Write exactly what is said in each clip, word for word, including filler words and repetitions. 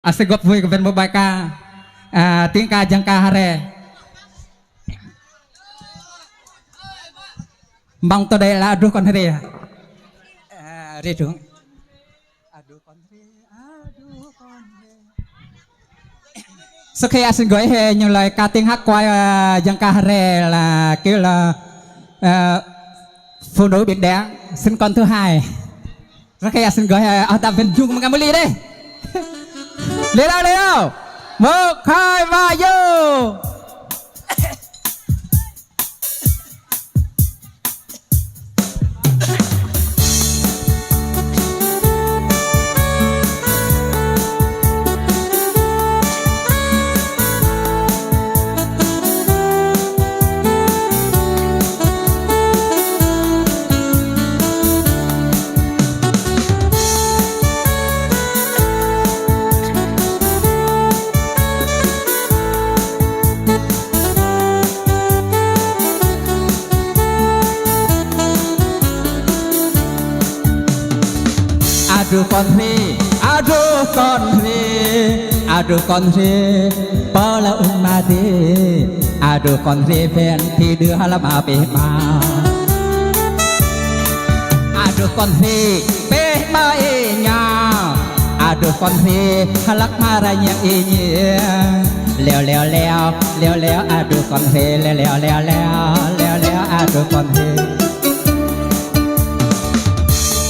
A se gop vui kơ ven mŭ bai ka, a, ting ka jang ka hare. Bang to đei la aduh kon hre. A, hre dung. Aduh kon hre, aduh kon hre. Sơ khe a sĭn goi he ñu lai ka ting hăk kuai, a, jang ka hare la kêu là, a, Phụ Nữ Biển Đen, sinh con thứ hai. Sơ khe a sĭn goi he, a, ta ven jung mă ngă mă li đe. Lê đao, lê đao. Một, hai, ba, vô. Aduh kon hre, aduh kon hre, aduh kon hre, pơ la ŭn ma de. Aduh kon hre ven ti dư ha la ma peh ma. Aduh kon hre peh ma e ña. Aduh kon hre ha lak ma ra ñiang e ñiang. Leo leo leo, leo leo aduh kon hre, leo leo leo leo, leo leo aduh kon hre.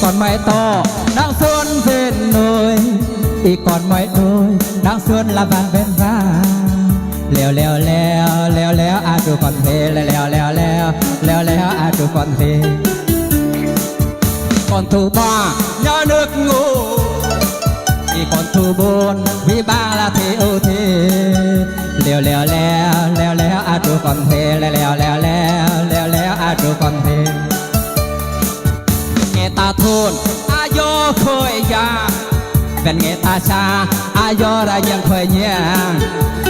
Kon moi to đang suôn ven nôi, i kon moi đôi đang suôn la vang ven vang. Leo leo leo, leo leo aduh kon hre, leo leo leo leo, leo leo aduh kon hre. Kon thu ba nhà nước ngủ, i kon thu bôn vì bang là thiếu thốn. Leo leo leo, leo leo aduh kon hre, leo leo leo leo, leo leo aduh kon hre. Ven nge ta thun a yo khoi ya. Ven nge ta sa a yo ra yang khoi yang.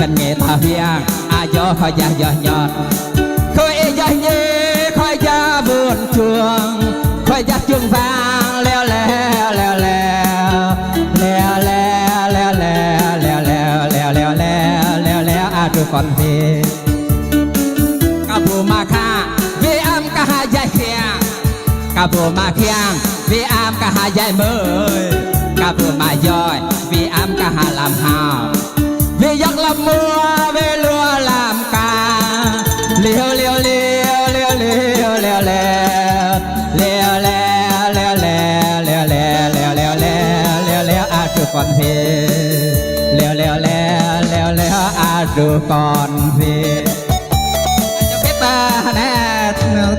Ven nge ta hiang a yo khoi ya yo yo. Khoi ya ye khoi ya bun chuang. Khoi ya chuang vang leo leo leo leo. Leo leo leo leo leo leo leo leo leo leo leo aduh kon hre. Ka bu ma kha, vi am ka ha jai khiang. Ka bu ma khiang, vi am ka ha jai mơi. Ka bu ma yoi, vi am ka ha lam hao. Vi yok lam mua, vi lua lam ka. Leo leo leo leo leo leo leo. Leo leo leo leo leo leo leo leo leo leo leo aduh kon hre. Leo leo leo leo leo aduh kon hre. Cho phép, à, nè,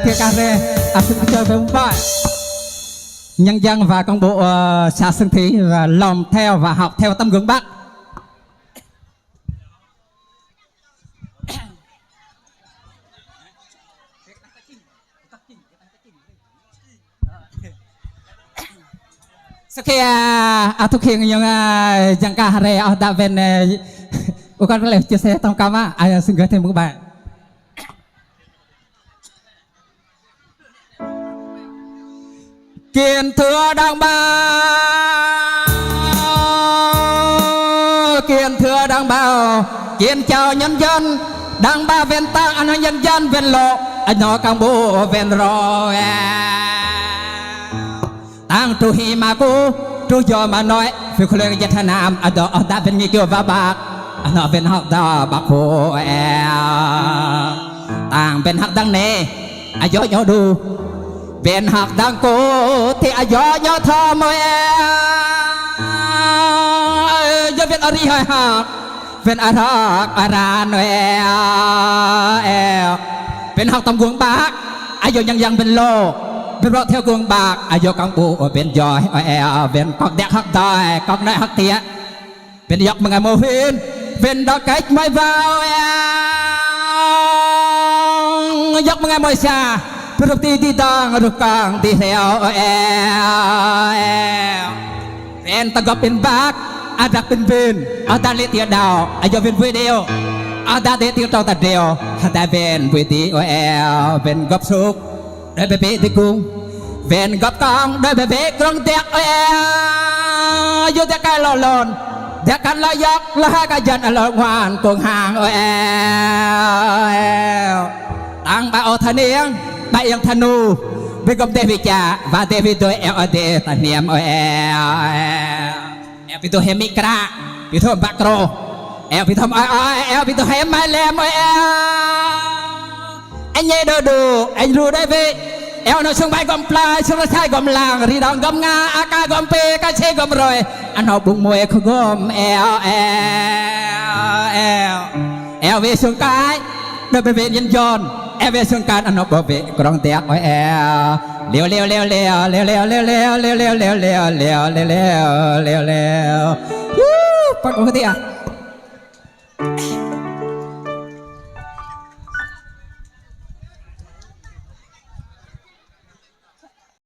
thiệt ca rê, à, xin cho phép bạn. Nhân dân và cán bộ, ờ, xã Xuân Thủy và làm theo và học theo tấm gương Bác. Sơ khe, a, a thu khiêng yong, a, jang ka hre, a, da ven, e, u kon le chia sẻ thông cảm, a, a, xin gửi thêm một bài. Kính thưa đồng bào, kính thưa đồng bào, kính chào nhân dân, đồng bào ven Tang, anh nói nhân dân ven Lô, anh nói cán bộ ven Rô, a. Tang tru hi ma ku, tru yo ma noi, phi khul yak jat ha nam, a do, a da ven ngi kyo va bak, a no ven hak da bak ko e. Tang ven hak dang ne, a yo nyo du. Ven hak dang ko, ti a yo nyo tho mo e. Yo ven a ri hai hak. Ven a rak a ran e, e. Ven hak tang guang bak, a yo yang yang ven lo. Ven rok theo guang bak, a yo cán bộ ven joi e, ven kok dek hak doi, kok noi hak tiak. Ven yok mngai mo hin, ven dok kaik mai vao e. Yok mngai mo sa, ven ruk ti di dang ruk kang di theo e, e. Ven ta gop pin bak, a dak pin ven, a da le tia dao, a yo ven vui deo, a da de tia tau ta deo, a da ven vui di o e, ven gop suk, đôi be be di kung, ven gop kong, đôi be be krong dek o e, yo dek kai lo lon, Dak kan la yok la ha ka jan a lo ngoan kong hang ơ eo. Tang ba o tha niang, ba yang tha nu. Bi gom de bi cha, ba de bi doi eo ơ de ta niam ơ eo. Eo bi doi hem mi kra, bi doi ba kro. Eo bi doi ơ ơ, eo bi doi hem mai lem ơ eo. Anh nhê đô đô, anh ru đôi vị. Eo no sung bai gom plai, sung sai gom lang, ri dong gom nga, a ka gom pe, ka che gom roi. Ano bung môi kho gom eo eo eo. Eo ve sung kai, đôi vị nhân dân. Eo ve sung kai ano bo ve krong tek eo eo. Leo leo leo leo leo leo leo leo leo leo leo leo leo leo leo leo leo leo. Woo, pak ko tia.